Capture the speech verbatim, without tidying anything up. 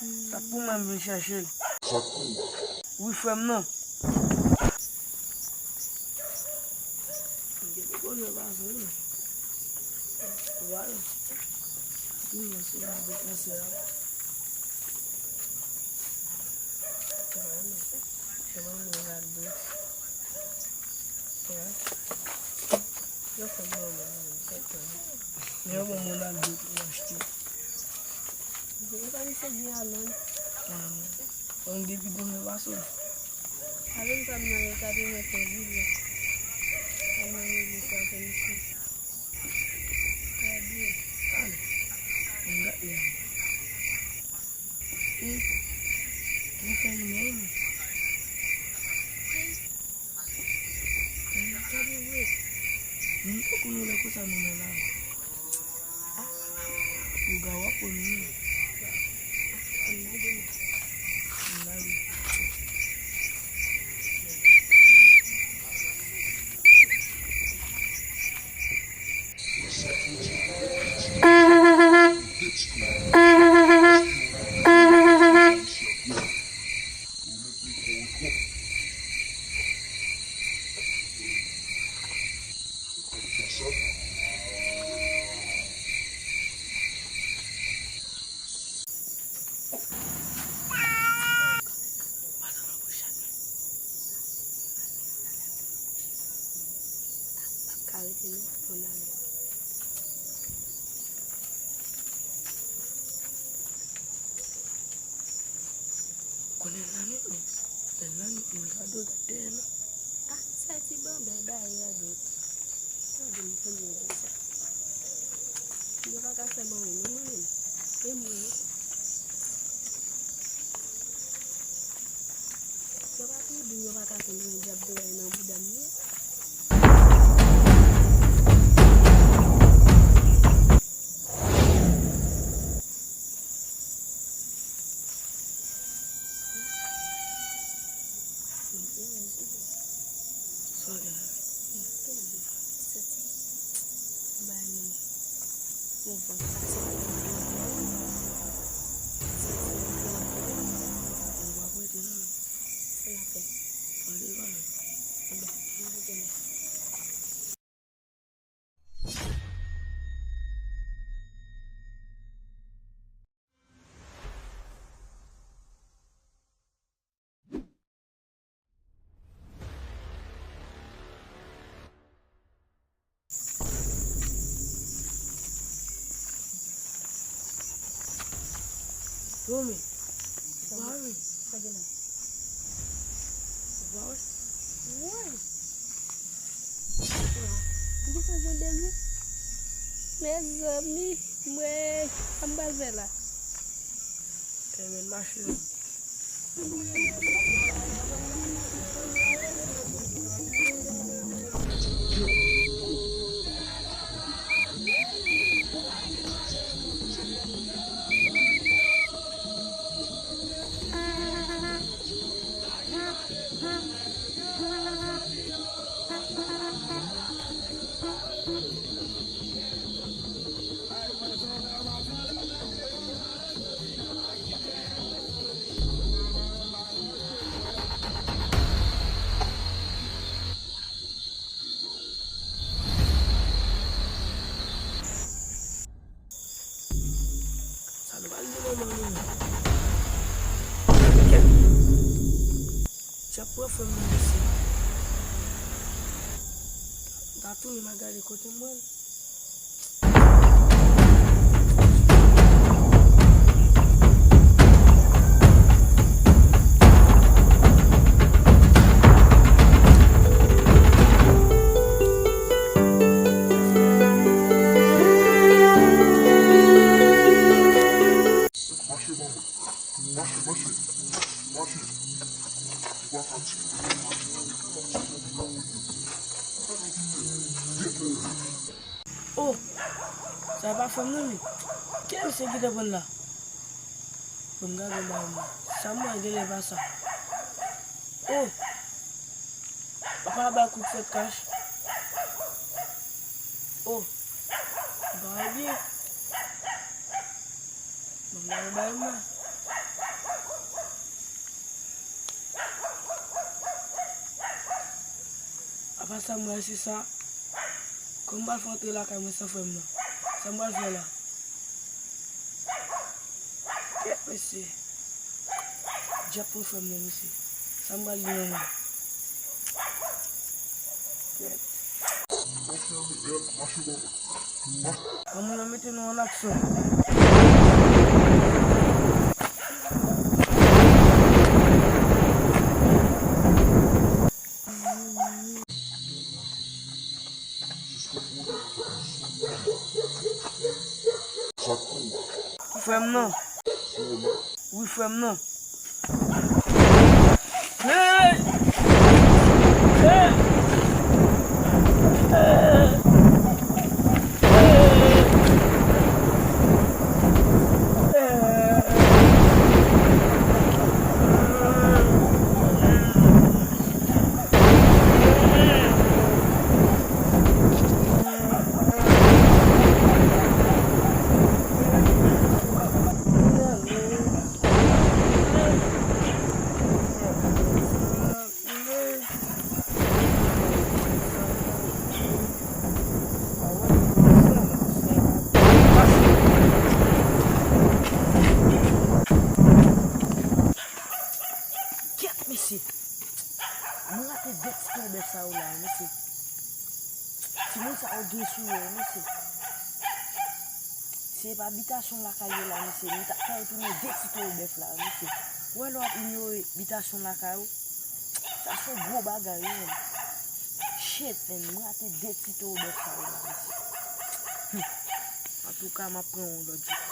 Sa pou mwen vin chèche l. Wi, frè m nan. Gen de koze pase wi. Vwala. Wi, mwen se la de kansè a. Vwala. Chèman mwen la de. Yo fè bon moun, yo fè bon moun. Yo bon moun al de pou achte. Yo pa misye gen alon. Donk depi demen pase. Alon pa nan yo ka demen fè vide. Alon yo di sa fè misye. Gade. Gade. E, yo fè li menm. Gade vre. Moun poko nou lè konsa nou nan lari. Yo ga w ap pran nou. Ann lage nou. Ann lage. Ka rete non, ann ale. Konnen nan nèt, men nan nèt, men gade, gade dèyè non. Ah, sa ti banbè bay radot. Gade m tande yo di sa. Yo pa ka fè m anyen non mwen menm. E mwen. Yo pa tou di m yo pa ka fè m anyen, dyab te bay nan bouda m ye. Romi, ou pa wè? Ou pa wè? Woy! Ou di sa jan de lwi? Mezanmi, mwen, sa m pral fè la? Ebyen, mache non. Sa nou pral di manman nou? Kèt! Dyab pran fanm nan mesye. M ta tounen m al gade kote m wè l. Mache, manman. Mache, mache. Mache. Ou pa fatige. Oh! Sa pa fanm nan, wi. Ki misye ki te pran la? Bon, m gade bay mwen. Sa m wè genlè pa sa. Oh! Papa bay kout fèt kach. Oh! M pa wè byen. Bon, m gade bay mwen. Apa sa m wè se sa? Kòman m pral fè antre lakay mwen san frè m nan? Sa m pral fè la? Kèt, mesye. Djab pran frè m nan, mesye. Sa m pral di nan mwen? Kèt. Granmoun nan mete nou an aksyon. Frè m nan. Wi, frè m nan. Hey! Hey! Kèt, mesye! Mwen rate de ti tò bèf sa yo la, mesye. Timoun sa yo gen sou yo, mesye. Se pa bitasyon lakay yo la, mesye. M t ap fè yo tounen de ti tò bèf la, mesye. Ou wè lè w ap inyore bitasyon lakay ou? Sa se yon gwo bagay, wi, menn. Shit, menn, mwen rate de ti tò bèf sa yo la, mesye. Hmm. Antouka, m ap pran yon lòt jou.